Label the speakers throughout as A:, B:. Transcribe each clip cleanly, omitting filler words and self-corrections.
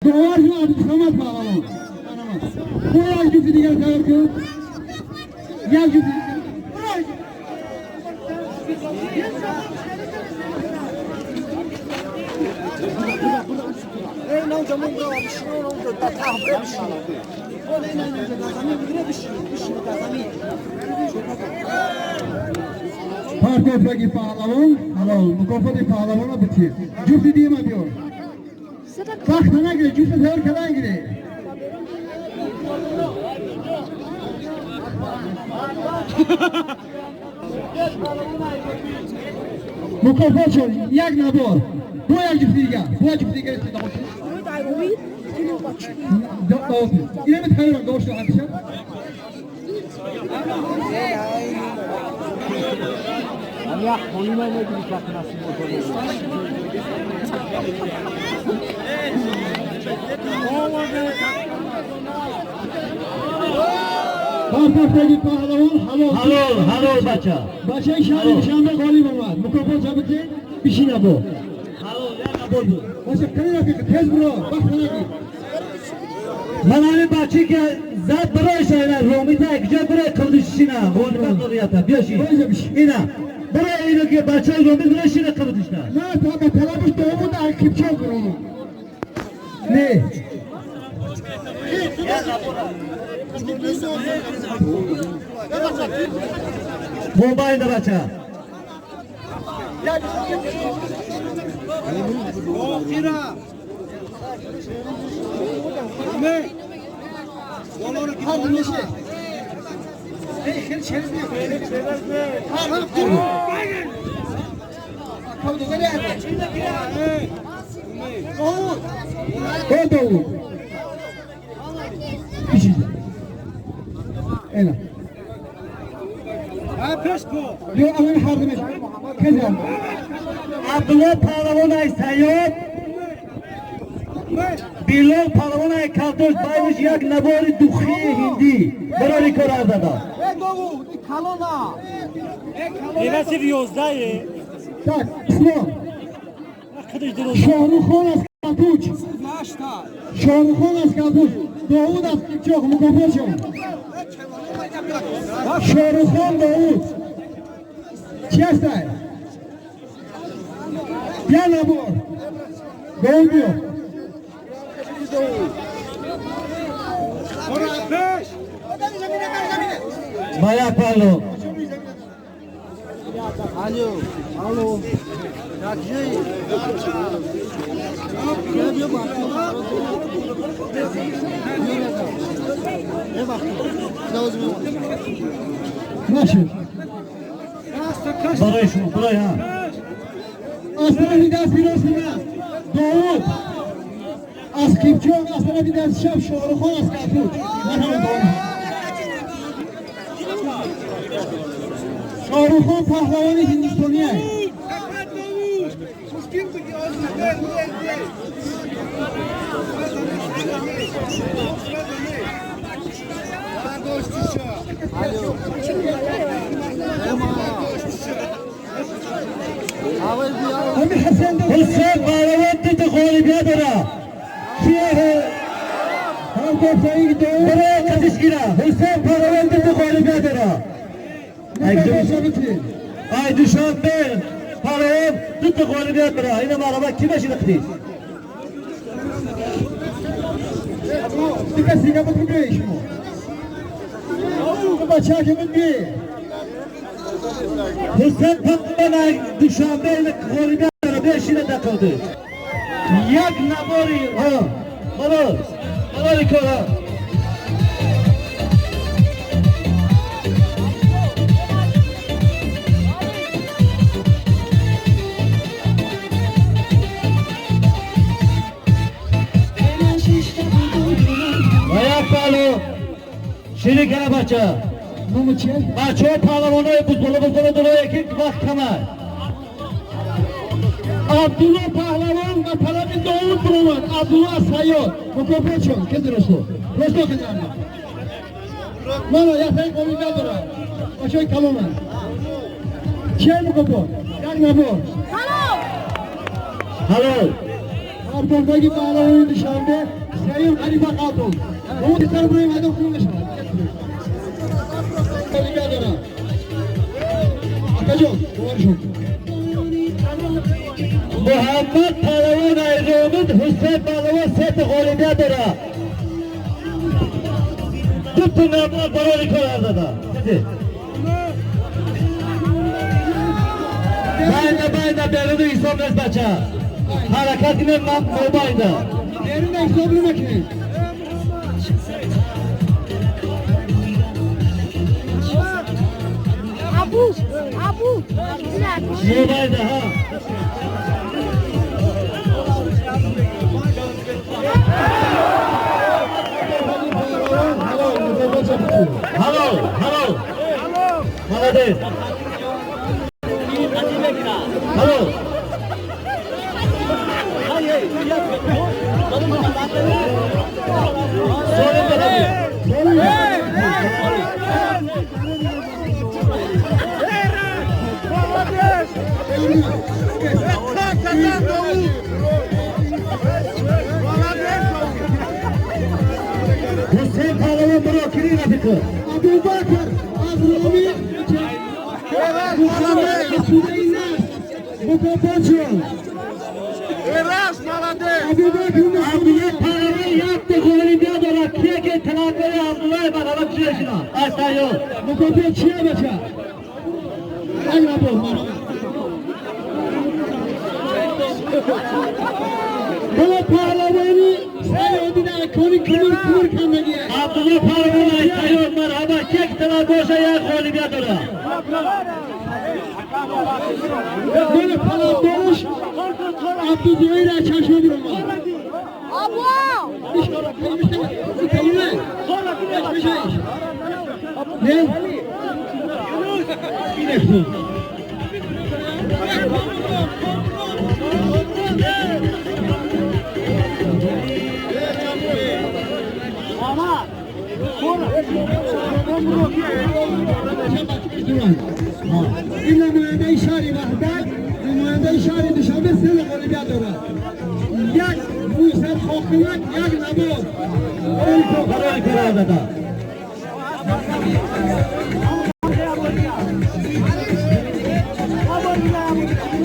A: Довар шуд Абдусамад паҳлавон. Бо як ҷуфти дигар тайёр кун. Як ҷуфти. Партофтаги паҳлавон ҳалол, мукофоти паҳлавонро битир. Ҷуфти дима биёр. Вақт нагире, ҷуфти тайёр кардан гире. Мукофот шуд як набор. Бо як ҷуфти дигар, бо як ҷуфти дигар. Инаме тайёрам дошта ҳамеша. Партофтаги паҳлавон ҳалол.
B: Ҳалол, ҳалол, бача.
A: Бачаи шаҳри Душанбе ғолиб омад. Мукофот шабите бишина бо.
B: Ҳалол, як набор буд.
A: Бача, кани рафиқ, тез буро, вақт нагир.
B: Ман ҳамин бача ки зад барои ина ромита якҷо барои қабдишина ғолибат дорията биёши.
A: Боиза бишин.
B: Ина барои ино ки бачаи ромит барои шина қабдишна.
A: На, та ба талабиш Довуд Аркипчоқ ромад. Не.
B: Мобайнда бача.
A: О, Довуд. Бишин. Эна. Ё аввал ҳардимеш. Кезам.
B: Абдулло паҳлавон ай Сайёд, Билол паҳлавон ай Калтош, байниш як набори духии ҳиндӣ барои кор зада.
A: Так, Ислом. Шоҳрухон аз Калтуч. Шоҳрухон аз Калтуч. Довуд аз Кипчоқ мукофот шуд. Шоҳрухон, Довуд. Чӣ ҳастай? Як набор. Довуд биё.
B: Ба як паҳлу.
C: Алло, алло.
A: Нашед.
B: Барои шумо, барои ҳа.
A: Аз тарафи дасти рости ман Довуд аз Кипчоқ, аз тарафи дасти чап Шоҳрухон аз Калтуч. Марҳамат, Довуд. Шоҳрухон паҳлавони ҳиндустонӣ. Ҳамин Ҳасан.
B: Ҳусейн паҳлавон дута ғолибият дора. Кие?
A: Ҳам гуфтаи Довуд.
B: Барои қатиш гира. Ҳусейн паҳлавон дута ғолибият дора.
A: Мукофот шабитин.
B: Ай Душанбе паҳлавон дута ғолибият дора. Ина марҳамат, ки мешина қатиш?
A: Дика сига буд биёи шумо. Бача ки буд биёи.
B: Ҳусейн паҳлавон ай Душанбе ина ғолибият дора. Бешина дақиқи. Як набори ҳа. Баро. Барои кора. Ва як паҳлу ширикана бача.
A: Номи чия?
B: Бачаҳо паҳлавонои бузбола бузбола дороя ки вақт камай.
A: Абдулло паҳлавон ба талаби Довуд биромад. Абдулло аз Сайёд. Мукофот шуд. Кези Росто. Росто кези. Мана яктаи ғолибият дорад. Бачаҳои калонанд. Чия мукофот? Як набор.
B: Ҳалол.
A: Талабдордаги паҳлавони Душанбе сеюм ҳарифа қалтон. Ӯ тезтар бирои майдон хун мешавад. Нигоҳ дорам. Акаҷон, боваршон.
B: Муҳаммад паҳлавон Айромид, Ҳусейн паҳлавон сета ғолибият дорад. Дута набор барори кор дада. Байда байда беруни ҳисоб нест, бача. Ҳаракат кунем мобайда.
A: Берун ҳисоб намекунем.
D: Абу, Абу,
B: Мобайда, ҳа. Ҳалол, ҳалол. Молодец. Ҳалол. Солим бадабӣ. Ҳусейн паҳлавон биро кири рафиқо.
A: Абубакр аз Роми, Муҳаммад Асудаи Нафс. Мукофотшон. Абубакр.
B: Абдулло паҳлавон якта ғолибият дорад. Кие ки талабгори Абдуллои марҳамат чиешина? Аз тайёр.
A: Мукофот чия, бача? Як набор, марҳамат. Бало паҳлавони Саёди дар кони кумур кумур кандагия.
B: Абдулло паҳлавон аз тайёр, марҳамат. Кие ки талаб боша, як ғолибият дорад.
A: Мана талабдораш Абдузоир аз чашма биромад.
D: Абу!
A: Не? Инекун. Ин намояндаи шаҳри Ваҳдат, намояндаи шаҳри Душанбе се ғолибият дорад. Як мӯйсар хохилак, як набор.
B: Барои кора дада.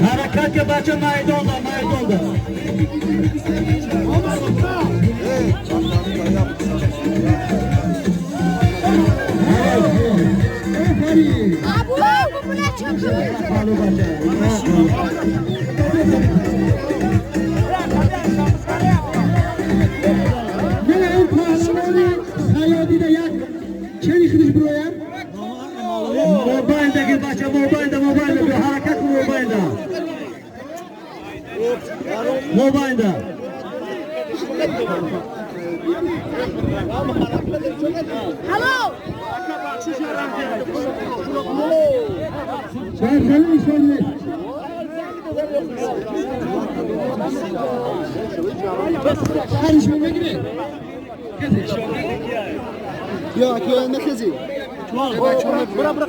B: Ҳаракат ки, бача, майдонда, майдонда.
A: Офарин!
D: Абу, бу не чакыр?
B: Балу, бача.
A: Мана ин паҳлавони Саёдида як чени худиш бирояд.
B: Мобайнда ки, бача, мобайнда, мобайнда, бо ҳаракат кун мобайнда. Мобайнда.
D: Hello!
A: Дар хеле ишон нест. Ҳаришмо мегиред?
C: Я, ки нахези. Бра, бра, бра.